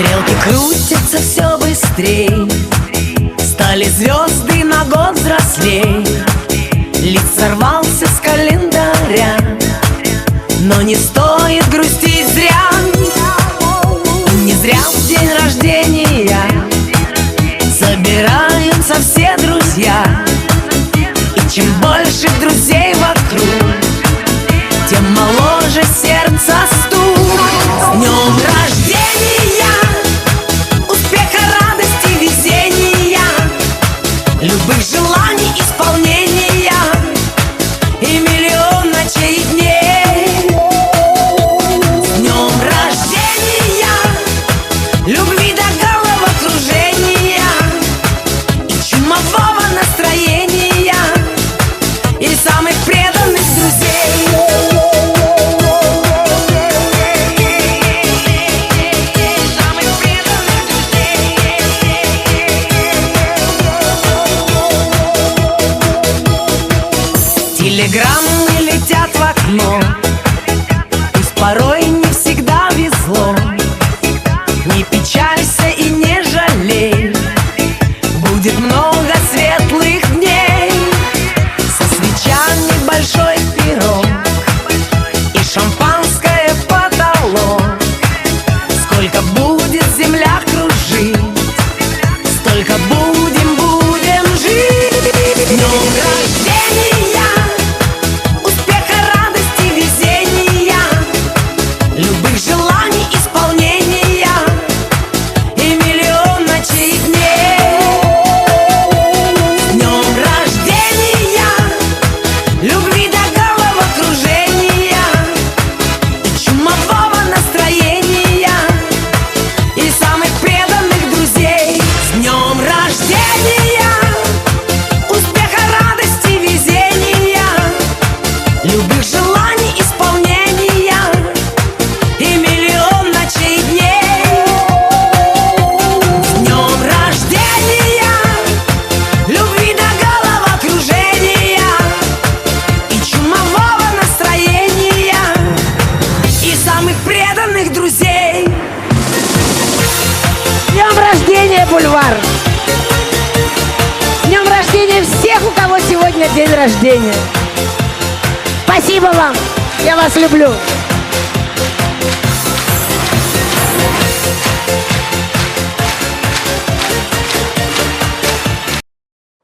Стрелки крутятся все быстрей, стали звезды на год взрослей. Лист сорвался с календаря, но не стоит грустить зря. Не зря в день рождения собираются все друзья. И чем больше друзей вокруг, тем моложе сердце стук. С днем рождения, успеха, радости, везения, любых желаний исполнения и миллион ночей и дней. С днем рождения, любви до головокружения и чумового настроения и самых преданных друзей. Самых преданных друзей. Телеграммы летят в окно, пусть порой не всегда везло. Не печалься и не жалей, будет много светлых дней. Со свечами большой пирог и шампанское в потолок. Сколько будет земля кружить, столько будем, будем жить. С днем рождения, успеха, радости, везения, любых желаний исполнения и миллион ночей и дней. С днем рождения, любви до головокружения и чумового настроения и самых преданных друзей. С днем рождения, успеха, радости, везения, любых желаний исполнения и миллион ночей и дней. С днем рождения, любви до головокружения и чумового настроения и самых преданных друзей. С днем рождения, Бульвар! С днем рождения всех, у кого сегодня день рождения! Спасибо вам! Я вас люблю!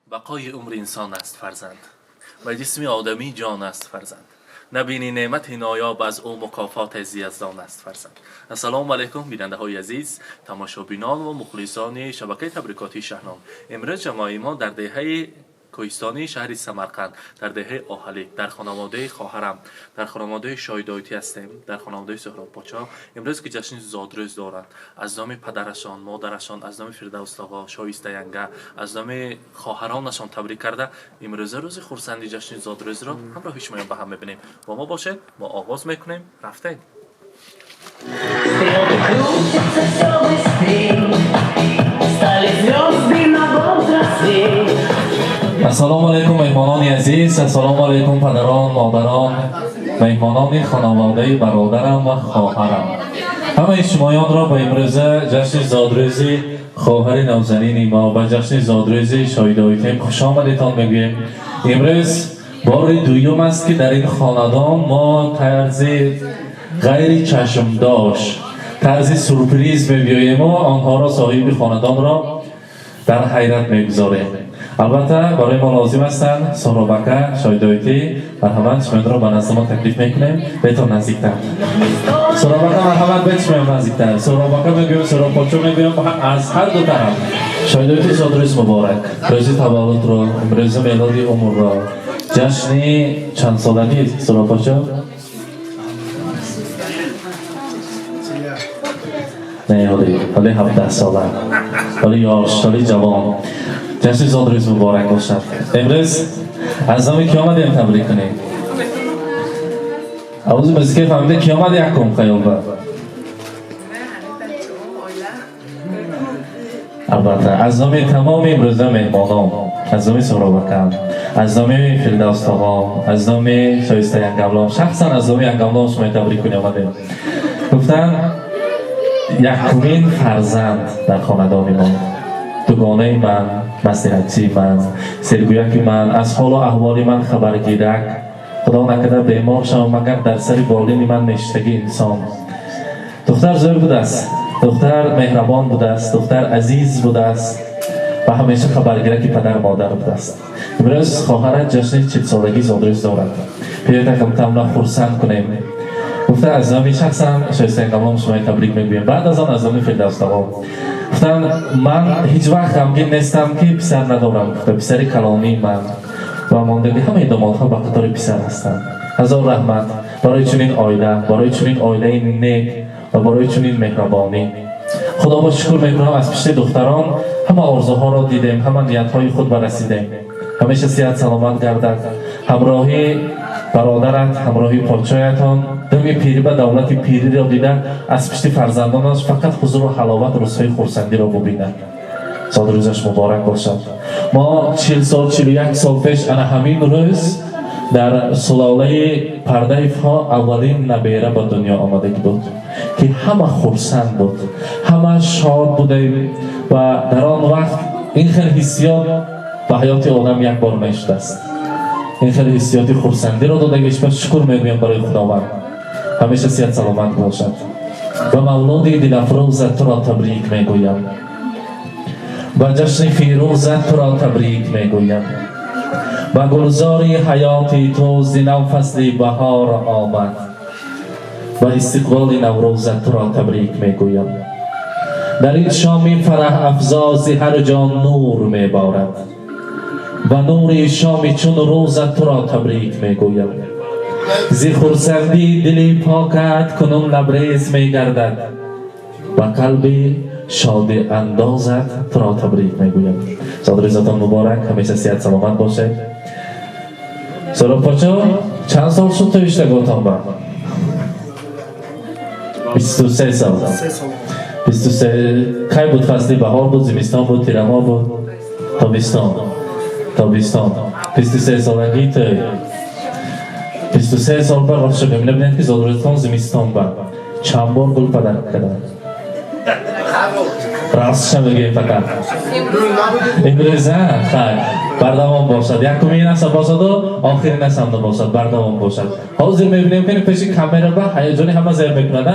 Бақои умри инсон аст фарзанд, ва ҷисми одамӣ ҷон аст фарзанд. Набинӣ неъмати ноёб аз ӯ мукофоте зи яздон аст фарзанд. Ассалому алайкум, бинандаҳои азиз, тамошобинон ва мухлисони шабакаи табрикотии Шаҳном. Имрӯз ҷамоаи мо дар деҳаи кӯҳистонии шаҳри Самарқанд, дар деҳаи Оҳалик, дар хонаводаи хоҳарам, дар хонаводаи Шоҳидоитӣ ҳастем, дар хонаводаи Суҳроб Подшоҳ. Имрӯз ки ҷашни зодрӯз доранд, аз номи падарашон, модарашон, аз номи Фирдавс тоғо, Шоиста янга, аз номи хоҳаронашон табрик карда, имрӯза рӯзи хурсанди ҷашни зодрӯзро ҳамроҳи шумоён ба ҳам мебинем. Бо мо бошед, мо оғоз мекунем, рафтем. Стрелки крутятся все быстрей, стали звезды на год взрослей. Ассалому алайкум, меҳмонони азиз, ассалому алайкум, падарон, модарон, меҳмонони хонаводаи бародарам ва хоҳарам. Ҳамаи шумоёнро ба имрӯза ҷашни зодрӯзи хоҳари навзанини мо, ба ҷашни зодрӯзи Шоҳидоитем хушомадетон мегӯем. Имрӯз бори дуюм аст, ки дар ин хонадон мо тарзи ғайри чашмдошт, тарзи сюрприз мебиёему онҳоро, соҳиби хонадонро дар ҳайрат мегузорем. Албатта, барои мо лозим ҳастанд Соҳробака, Шоҳидоитӣ. Марҳамат, шумоёнро ба назди мо таклиф мекунем. Бетон наздиктар. Соҳробака, марҳамат, бет шумоён наздиктар. Соҳробака мегӯем, Соҳробподшо мегӯем, аз ҳар ду тараф. Шоҳидоитӣ, зодрӯз муборак. Рӯзи таваллудро, рӯзи мелоди умрро, ҷашни чандсолагӣ, Соҳробподшо? Не, ҳоли, ҳоли 17 сола. Ҳоли ёш, ҳоли ҷавон. Ҷашни зодрӯз муборак бошад. Имрӯз аз номи ки омадем табрик кунем? Авози музика фаҳмида ки омад якум хаёлба. Албатта, аз номи тамоми имрӯза меҳмонон, аз номи Соҳробакам, аз номи Фирдавс тоғом, аз номи Шоиста Янгавлом, шахсан аз номи Янгавлом шумо табрик кунем омадем. Гуфтан Якумин фарзанд дар хонадони мо, дугонаи ман, маслиҳатчии ман, сергӯяки ман, аз ҳолу аҳволи ман хабаргирак, худо накарда бемор шавам, магар дар сари болини ман мешиштаги инсон. Духтар зӯр будааст, духтар меҳрабон будааст, духтар азиз будааст ва ҳамеша хабаргираки падар модар будааст. Имрӯз хоҳарат ҷашни 40-солагӣ зодрӯз дорад. Биёед якамтамра хурсанд кунем. Гуфта аз номи шахсан Шоистаи Ғамлом шумои табрик мегӯем. Баъд аз он аз номи Фирдавсдавом. Гуфтанд, ман ҳеҷ вақт ғамгин нестам, ки писар надорам. Гуфта писари калонии ман ва мондаги ҳамаи домодҳо ба қатори писар ҳастанд. Ҳазор раҳмат барои чунин оила, барои чунин оилаи нек ва барои чунин меҳрабонӣ. Худо бо шукр мекунам, аз пишти духтарон ҳама орзуҳоро дидем, ҳама ниятҳои худ барасидем. Ҳамеша сиҳат саломат гардад. Ҳамроҳи бародарат, ҳамроҳи подшоятон дами пирӣ ба давлати пириро дида, аз пишти фарзандонаш фақат ҳузуру ҳаловат, рӯзҳои хурсандиро бубинад. Зодрӯзаш муборак бошад. Мо 40 сол, 41 сол пеш ана ҳамин рӯз дар сулолаи Пардаевҳо аввалин набера ба дунё омадагӣ буд, ки ҳама хурсанд буд, ҳама шод будем ва дар он вақт ин хел ҳиссиёт ба ҳаёти одам як бор мешудааст. Ин хел ҳиссиёти хурсандиро додагиш ба шукр мегӯям барои Худованд. Ҳамеша сиҳат саломат бошад. Ба мавлуди дилафрӯзат туро табрик мегӯям, ба ҷашни фирӯзат туро табрик мегӯям, ба гулзори ҳаёти ту зи нав фасли баҳор омад, ба истиқболи наврӯзат туро табрик мегӯям. Дар ин шоми фараҳафзо зи ҳар ҷо нур меборад, ба нури шоми чун рӯзат туро табрик мегӯям. Зи хурсандии дили покат кунун лабрез мегардад, ба қалби шоди андозат туро табрик мегӯям. Зодрӯзатон муборак, ҳамеша сиҳат саломат бошед. Соробпочо, чанд сол шуд то иштаготон ба? 23 сол. 23. Кай буд? Фасли баҳор буд, зимистон буд, тирамоҳ буд, тобистон? Тобистон. 23 солагии тӯй. 23 сол ба рост шуд. Мебинед, ки зодрӯзатон зимистон ба. Чанд бор гул падар карданд? Ростша мегӯем фақат. Имрӯз хайр, бардавом бошад. Якумин аса бошаду охирин асам бошад, бардавом бошад. Ҳозир мебинем, ки пеши камера ба ҳаяҷони ҳама зер мекунад.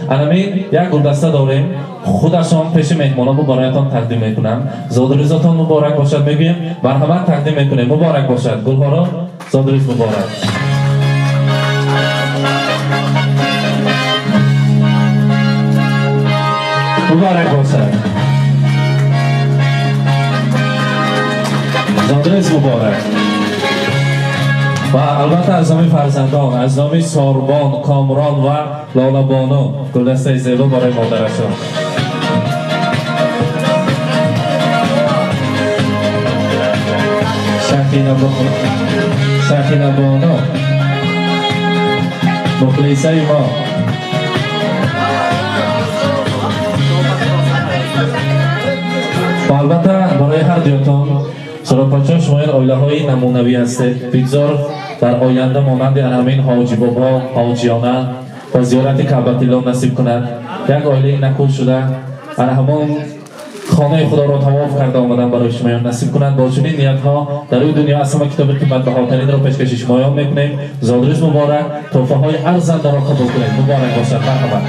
Анамин як гулдаста дорем, худашон пеши меҳмонон бароятон тақдим мекунам. Зодрӯзатон муборак бошад мегӯем, марҳамат, тақдим мекунем. Муборак бошад гулҳоро, зодрӯз муборак. Муборак бошад. Зодрӯз муборак. Ва албатта аз номи фарзандон, аз номи Сорбон, Комрон ва Лолабону гулдастаи зебо барои модарашон. Шахинабону, мухлисаи мо. Ва албатта барои ҳар дуятон, Соробпачо, шумо ин оилаҳои намунавӣ ҳастед. Бигзор дар оянда монанди ҳамин ҳоҷи бобо, ҳоҷиёна ва зиёрати Каъбатилло насиб кунад. Як оилаи накул шуда, ана ҳамон хонаи Худоро тавоф карда омадан барои шумоён насиб кунад. Бо чунин ниятҳо дар рӯи дунё аз ҳама китоби қиматбаҳотаринро пешкаши шумоён мекунем. Зодрӯз муборак, тӯҳфаҳои арзандаро қабул кунед. Муборак бошад, марҳамат.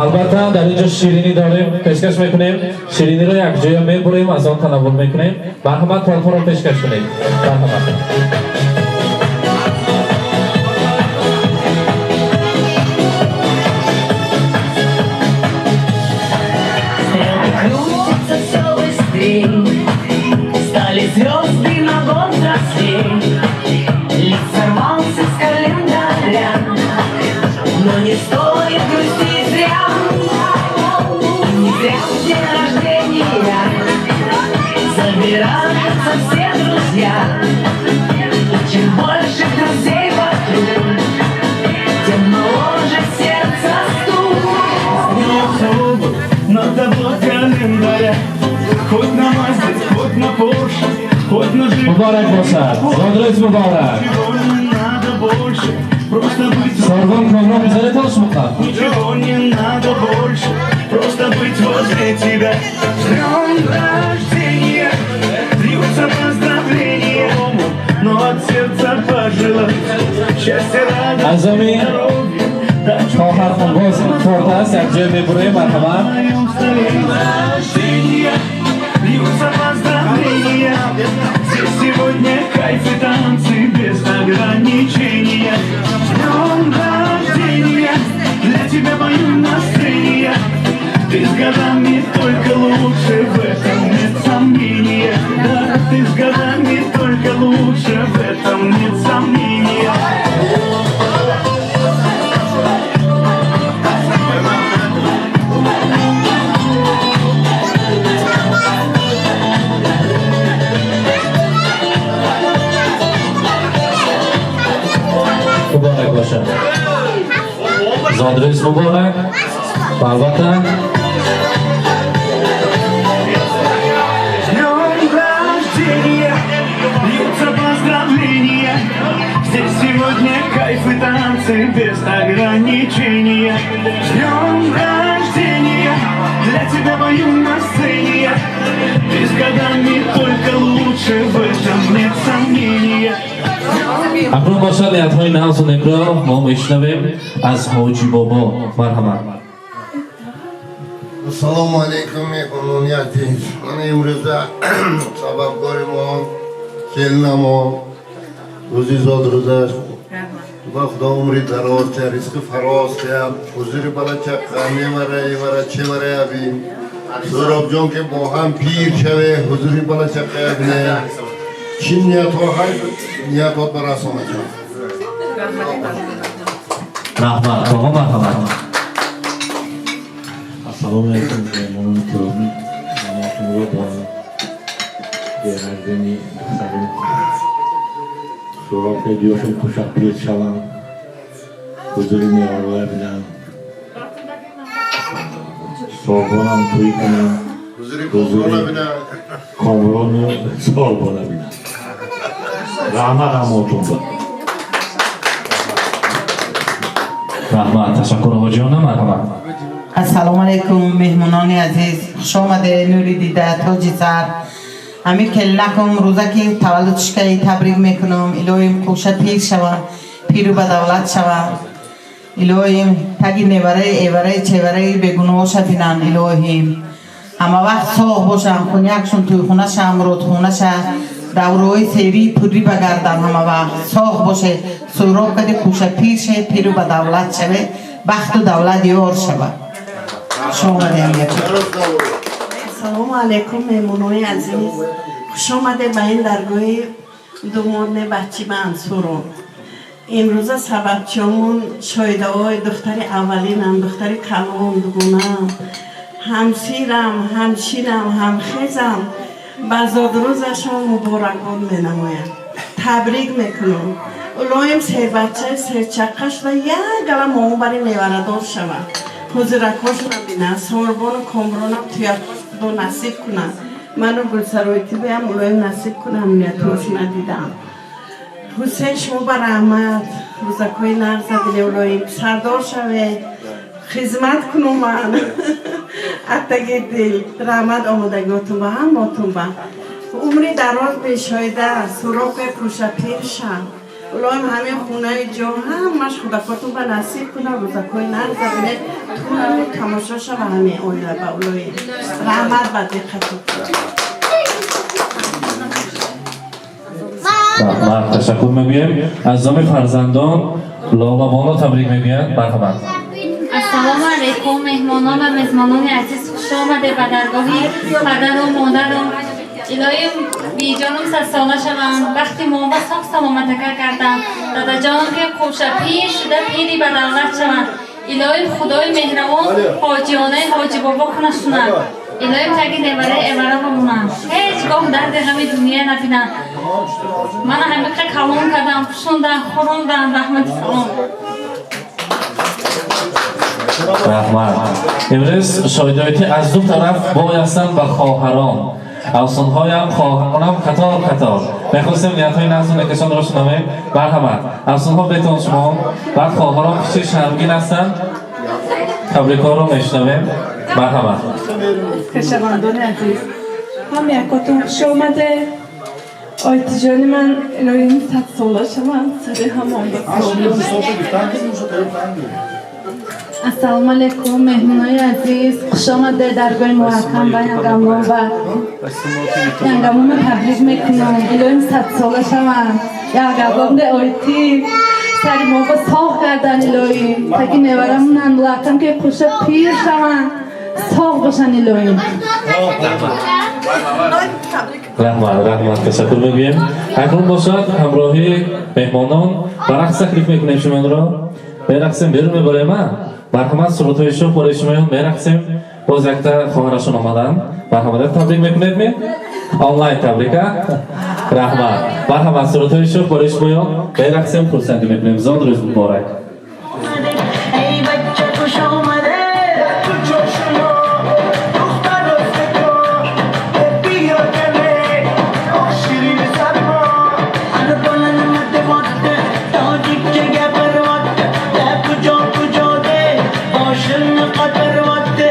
Албатта дар инҷо ширинӣ дорем, пешкаш мекунем. Шириниро якҷоя мебурем, аз он танаввул мекунем. Марҳамат, тортҳоро пешкаш кунед. Марҳамат. Крутится все быстрей, стали звезды на год взрослей. Лист сорвался с календаря, но не стоит грустить зря. Не зря в день рождения собираются все друзья. И Муборак бошад, зодрӯз муборак. Ничего не надо больше, просто быть Сорбон Комрон бизанед тошмуқа. Ничего не надо больше, просто быть возле тебя. С днем рождения, льются поздравления, но от сердца пожелать счастья, радости, Азами здоровья. Да хоҳархон боз торта аст, якҷоя мебуроем, марҳамат. моем столе рождения, льются поздравления. Здесь сегодня кайф и танцы без ограничения. С днем рождения, для тебя пою на сцене. Ты с годами только лучше, в этом нет сомнения. Да, ты с годами только лучше, в этом нет сомнения. Муборак бошад, зодрӯз муборак. Ва албатта С днем рождения, льются поздравления. Здесь сегодня кайф и танцы без ограничения. С днем рождения, для тебя пою на сцене. Ты с годами только лучше, в этом нет сомнения. Акнун бошад, ниятҳои нағзу некро мо мешунавем аз Ҳоҷи Бобо, марҳамат. Ассалому алайкум, меҳмонони азиз. Мана имрӯза сабабгори мо, келинамо, рӯзи зодрӯзаш ба Худо умри дароз тия, ризқи фароз тия, ҳузури балачақа, невара, эвара, чевара бин. Суҳробҷон, ки бо ҳам пир шаве, ҳузури балачақа бине. Чӣ ниятҳо ҳай, ниятҳот барасонаҷон. Раҳмат, бобо, марҳамат. Ассалому алайкум, меҳмонони киромӣ. Ман бо день рождения духтарим Суҳроб диёшон хушақпир шаванд, ҳузури меҳмонҳоя бинанд, Сорбонам тӯй кунанд, ҳузури Комрона бинанд. Комрону Сорбона бинанд. Раҳмат ҳамотон ба. Раҳмат, ташаккур, ҳоҷиёна, марҳамат. Ассалому алайкум, меҳмонони азиз, хуш омаде, нури дида, тоҷи сар. Ҳамин келинакум рӯза ки таваллуд шикаи табрик мекунам. Илоҳим, кӯша пир шаванд, пиру ба давлат шаванд. Илоҳим, таги невараи, эвараи, чевараи бегуноҳоша бинанд. Илоҳим, ҳама вақт соғ бошанд, хунякшун тӯйхунаша, муродхонаша, даврои серии пуррӣ багардан. Ҳама вақт соғ боше. Суҳроб кади кӯша пир ше, пиру ба давлат шаве, бахту давлат ёр шава. Хуш омадем. Ассалому алайкум, меҳмонони азиз, хуш омадед ба ин даргоҳи думодне бачи Мансуро. Имрӯза сабабчиёмон шоидаҳои духтари аввалинам, духтари калон, дугонаам, ҳамсирам, ҳамширам, ҳамхезам ба зодрӯзашон муборакбод менамоям, табрик мекунам. Илоҳим, сербачаи серчаққа шуда, як гала момо бари неварадор шавад, ҳузуракҳошона бинад, Сорбону Комронам туякҳош Худо насиб кунад. Ману Гулсаройтибиам Илоҳим насиб кунам, ниятҳошона дидам. Ҳусейн, шумо ба раҳмат, рӯзакҳои нағза биле. Илоҳим, сардор шавед, хизмат кунум ман аттаги дил. Раҳмат омодагиотун ба ҳамотун, ба умри дароз бешоида. Суроқе кӯша пир шав. Илоҳим, ҳамин хонаи ҷо ҳамаш худакотун ба насиб кунад, рӯзакҳои нағза биле, тӯ тамошо шава ҳамин оила ба. Илоҳим, раҳмат ба диққату. Раҳмат, ташаккур мегӯем. Аз номи фарзандон Лолабоно табрик мегӯянд, марҳамат. Ассалому алайкум, меҳмонон ва мезмонони азиз, хуш омадед ба даргоҳи падару модарам. Илоҳим, биҷонум садсола шаванд, вақти моба соғ саломатака кардам. Дадаҷонам ки кӯша пир шуда, пири ба давлат шаванд. Илоҳим, Худои меҳрабон ҳоҷиёнаи Ҳоҷибобо кунашунад. Илоҳим, таги невараи эвара бимонанд, ҳеҷ гоҳ дарди ғами дунё набинанд. Мана ҳамиқа калон кардам, пӯшондан, хӯрондан, раҳмати калон. Раҳмат. Имрӯз шоҳидоятӣ аз ду тараф бой ҳастанд ба хоҳарон. Афсунҳоям хоҳаронам қатор қатор. Мехостем ниятҳои нағзу некашонро шунавем. Марҳамат. Афсунҳо бетон шумо, баъд хоҳарон кичи шармгин ҳастанд. Табрикҳоро мешунавем. Марҳамат. Хешавандони азиз, ҳам якотон хуш омаде. Ойтиҷони ман илоҳим 100 сола шаванд, сари ҳамон ба. Ассалому алайкум, меҳмонои азиз, хуш омаде даргоҳи муҳаккам ба янгамон ва янгамонро табрик мекунам. Илоҳим 100 сола шаванд. Ягабонде ойти сари мо ба соғ кардан илоҳим. Таки неварамонанд мулаккам ки қуша пир шаванд. Соғ бошанд илоҳим. Раҳмат, раҳмат, ташаккур мегӯем. Акнун бошад, ҳамроҳи меҳмонон ба рақс таклиф мекунем шуморо. Мерақсем, берун мебарем, а? Марҳамат, сурудҳои шӯх барои шумоён мерақсем. Боз якта хоҳарашон омаданд. Марҳамат, табрик мекунед ме? Онлайн табрика? Раҳмат. Марҳамат, сурудҳои шӯх барои шумоён мерақсем, хурсандӣ мекунем. Зод рӯз муборак. Эй бача, хуш омаде. Куҷо шумо, духтаро зебо, биё каме, оҳ, ширини сармо. Ана bolani deyapti, tojikcha gapiryapti, da kujo kujo de boshimni qotiryapti.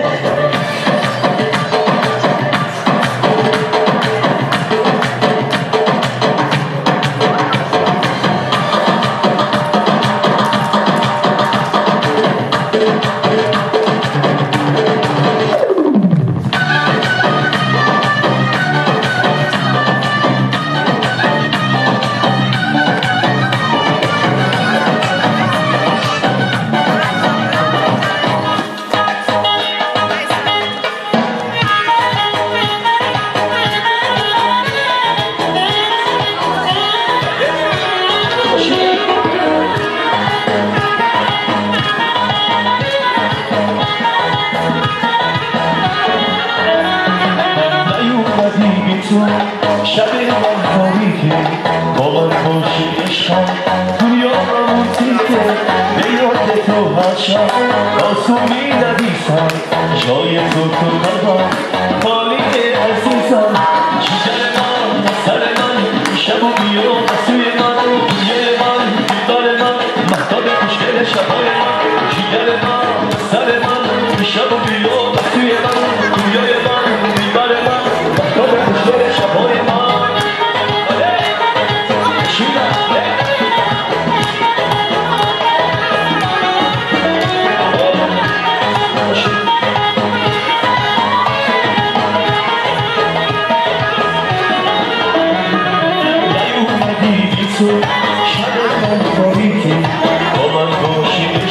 نیومدی بی تو شب من تاریکه، با من باشی عشقم دنیا رومانتیکه. به یاد تو هر شب آسون می نویسم، جای تو تو قلبم خالیه عزیزم. جیگر من، سر من، شب و بیا به سوی من، دنیای من، دیدار من، مهتاب خوشگل شبای من. جیگر من، سر من، شب و بیا به سوی من، دنیای من، دیدار من، مهتاب خوشگل شبای من. شیرم. نیومدی بی تو شب من تاریکه، با من باشی.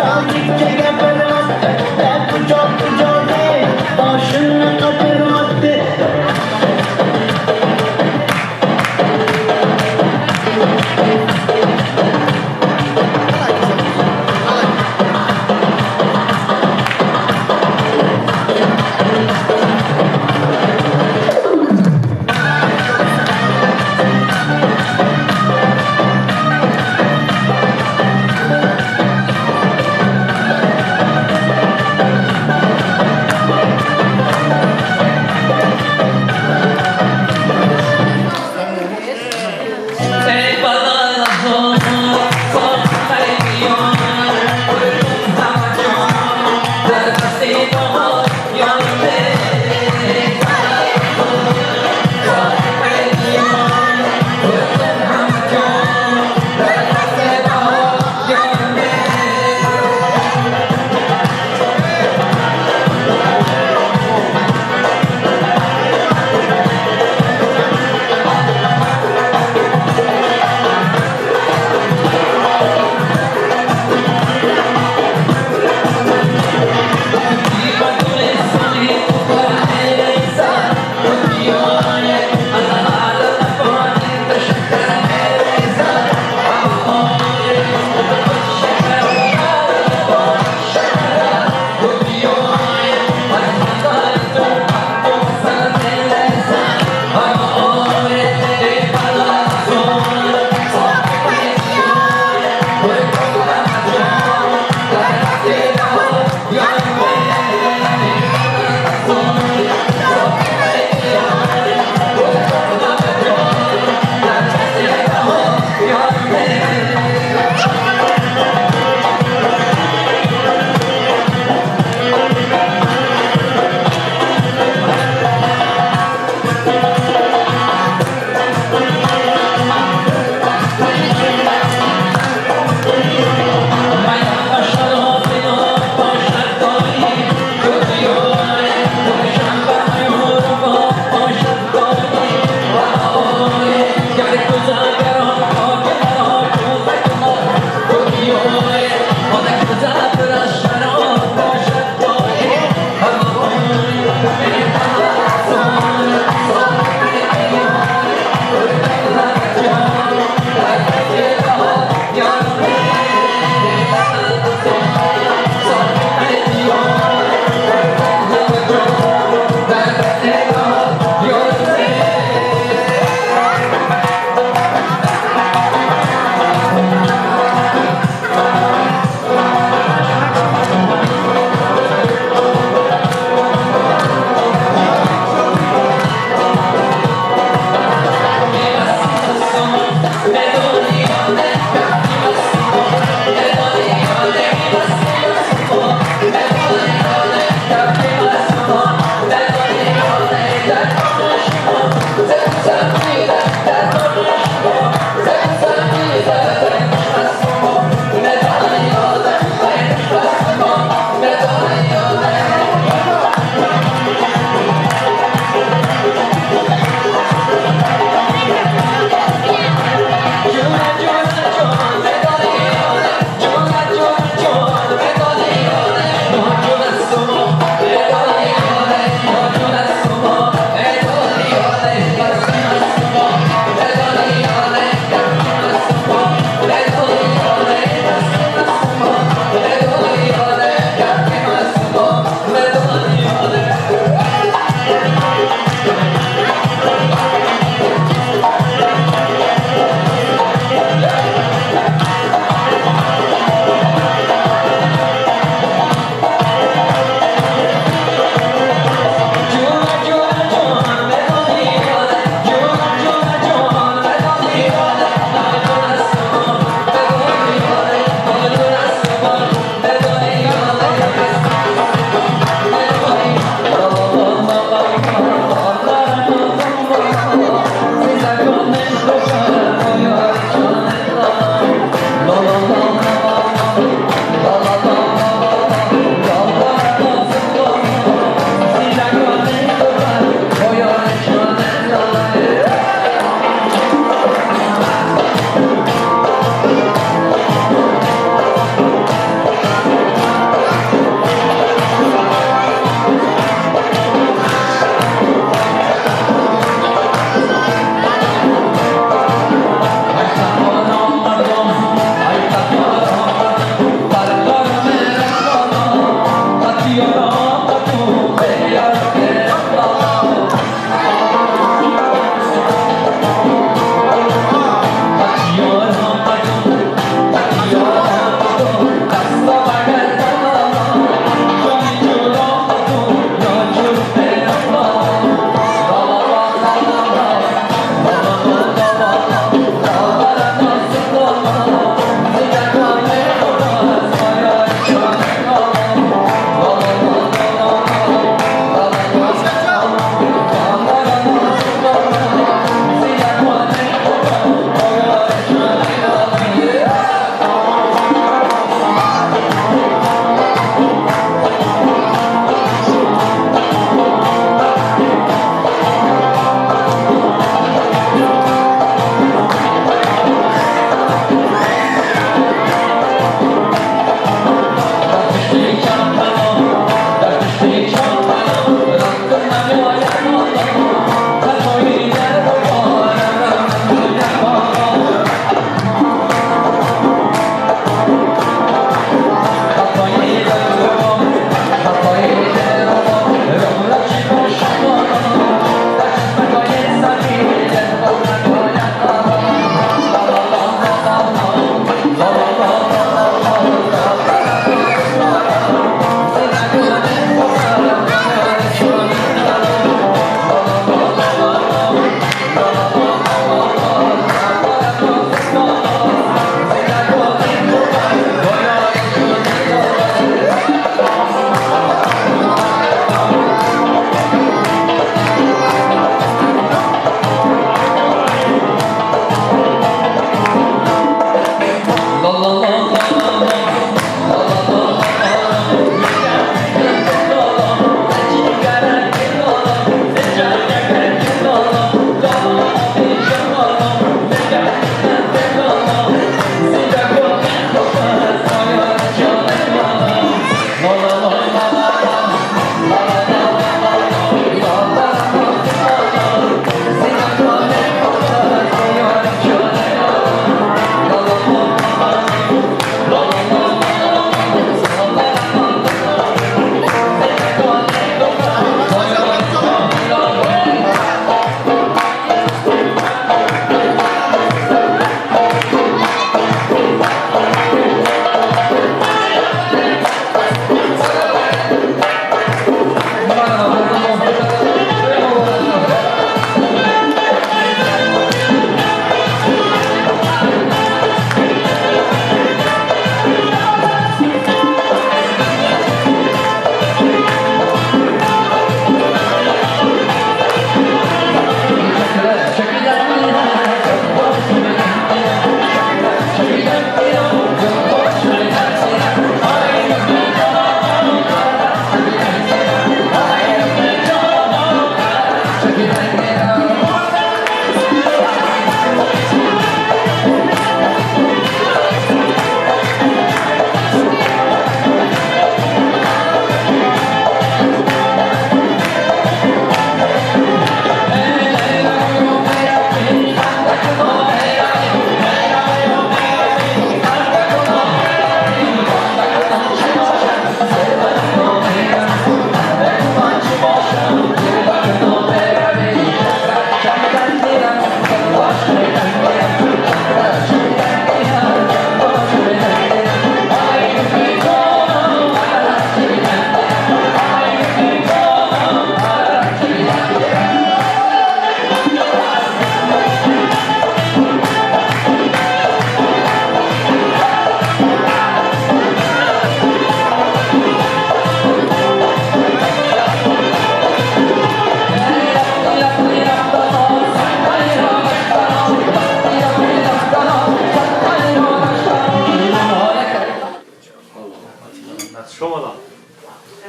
Tojikcha gapiryapti, kucho kucho boshimni qotiryapti.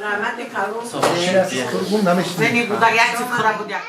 Раҳмати калон. Соф. Зани буда як чиз хӯра буд як.